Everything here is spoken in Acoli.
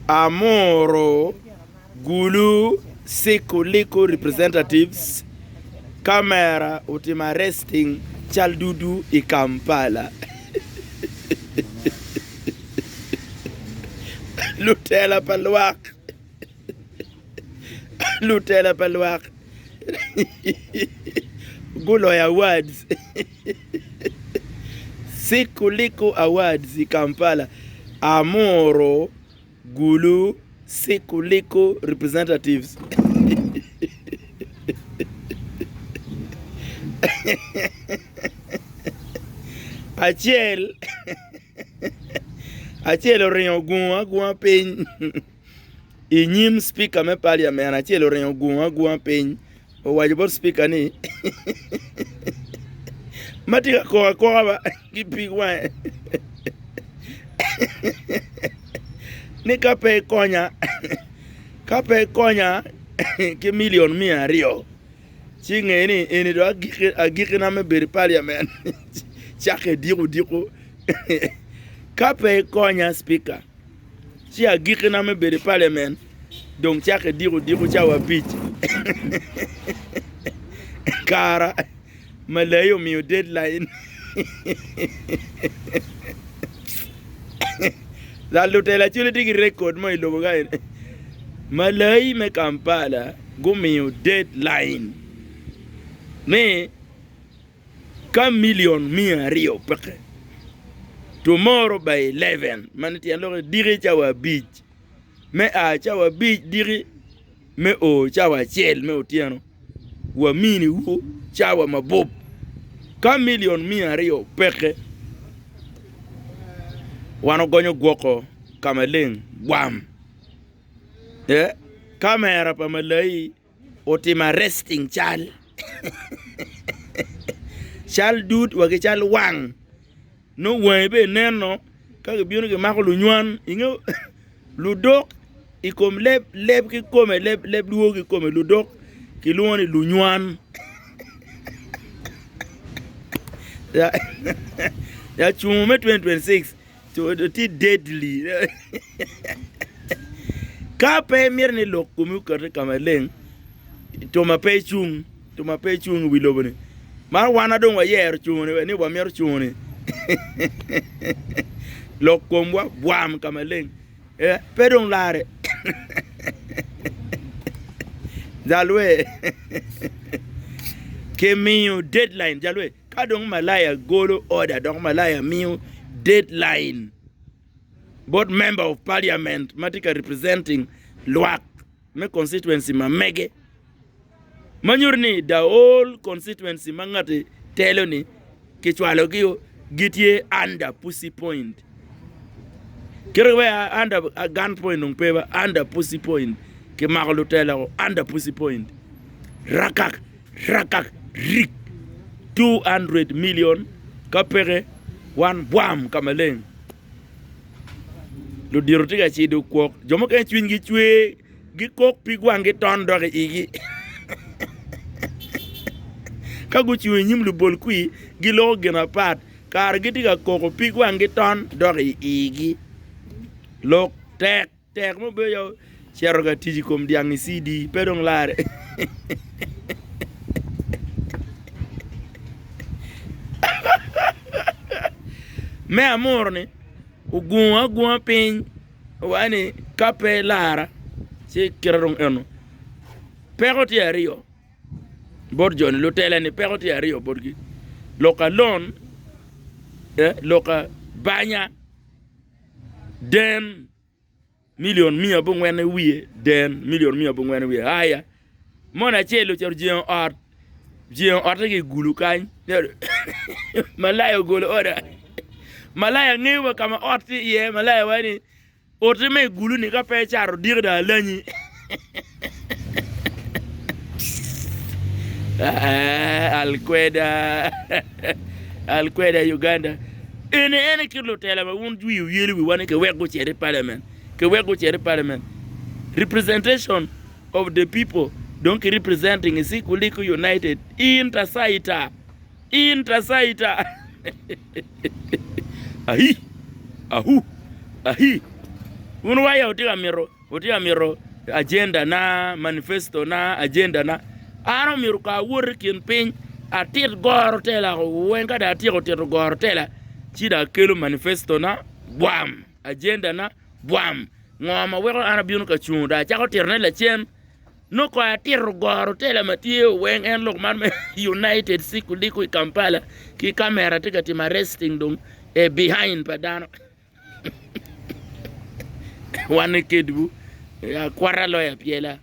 Amuru Gulu Sikuliku Representatives Camera otimo arresting cal dudu i Kampala. Lutela pa lwak Lutela pa lwak guloyo awards Sikuliku Awards i Kampala. Amuru Gulu Sikuliku Representatives. Acel acel oringo ogungo agunga piny i nyim cipika me paliamen acel oringo ogungo agunga piny owaco bot cipika ni ma tye ka kok akoka ba ki pig wange ni ka pe ikonya ka pe ikonya ki milion miya aryo ci nge ni eni dong agikkina me bedo i paliamen cakke odiko odiko ka pe ikonya cipika. Ci agikkina me bedo i paliamen dong cakke diko odiko cawa abic. Kara Malai omiyo deadline. Lal lutela acel tye ki record mo i lobo ka eni. Malai me Kampala gumiyo deadline ni Ka milion miya aryo peke, tomorrow by eleven, mano tyen lok ni diki cawa abic, me a cawa abic diki me o cawa acel me otyeno, waminiwu cawa mabup. Ka milion miya aryo peke, wan ogonyo gwoko ka maleng bwam. Kamera pa malai. Otimo arresting cal cal dud wa ki cal wang nongo wangi bene neno ka gibino gimako lunywan inge ludok i kom leb leb kikome leb lwo kikome ludok kilwongo ni lunywan lacungo me 2026 Tye deadly. Ka pe imito ni lok komi okati ka maleng, tuma pe icung, tuma pe icung i wi lobo-ni. Man wan ma dong wayero cungo-ni ni wamito cungo-ni, lok komwa bwam ka maleng, pe dong larre. Jalwe kimiyo deadline jalwe. Ka dong malaya golo order dok malaya miyo deadline bot member of parliament ma tye ka representing lwak me constituency ma mege ma nyuto ni the whole constituency ma ngati telo ni kicwalo gi gitye under pussy point kit ma under gun point dong pe ba under pussy point kimako lutela under pussy point rakak Rakak rik 200 million ka peke wan bwam ka maleng. Ludito tye ka cido kwok, jo mukene cwinygi cwer gikok pig wanggi ton dok i igi. Ka gucung i nyim lubol kwir giloko gin apat, kare gitye ka koko pig wanggi ton dok i igi. Lok tek. Tek mo bedo cito ka tic i kom dyang i CD pe dong larre. Me amuro-ni ogungo agunga piny owaco ni ka pe ilara ci kite dong eno. Peko tye aryo bot joni lutela-ni peko tye aryo botgi lok alon lok banya den milion miya abongwen i wiye den milion miya abongwen i wiye aya moni acel ocito ojengo ot ojengo otte ki i gulu kany malaya ogolo oda malaya ngeyo wa ka ma ot tye iye malaya waco ni otti ma i gulu-ni ka pe icato odiki dong alanyi Alkweda Alkweda Uganda eni en aye kit lutela ma wun jwi wuyelo wiwa ni kiwek gucit i parliament kiwek gucit i parliament representation of the people dong ki representing i Sikuliku United in Tasaita in Tasaita ahi ahu ahi. Wun waya wutye ka mito wutye ka mito agenda na, manifesto na, agenda na. An omyero ka awot i kin piny atit goro tela weng ka dong atyeko tito goro tela ci dong akelo manifesto na bwam, agenda na bwam. Ngo ma weko an abino ka cungo dong acako titone lacen? Nongo kong atito goro tela ma tye weng en lok man me United Sikuliku i Kampala ki kamera tye ka timo arresting dong e behind pa dano. Wan i kedwu akwata loyo apyela.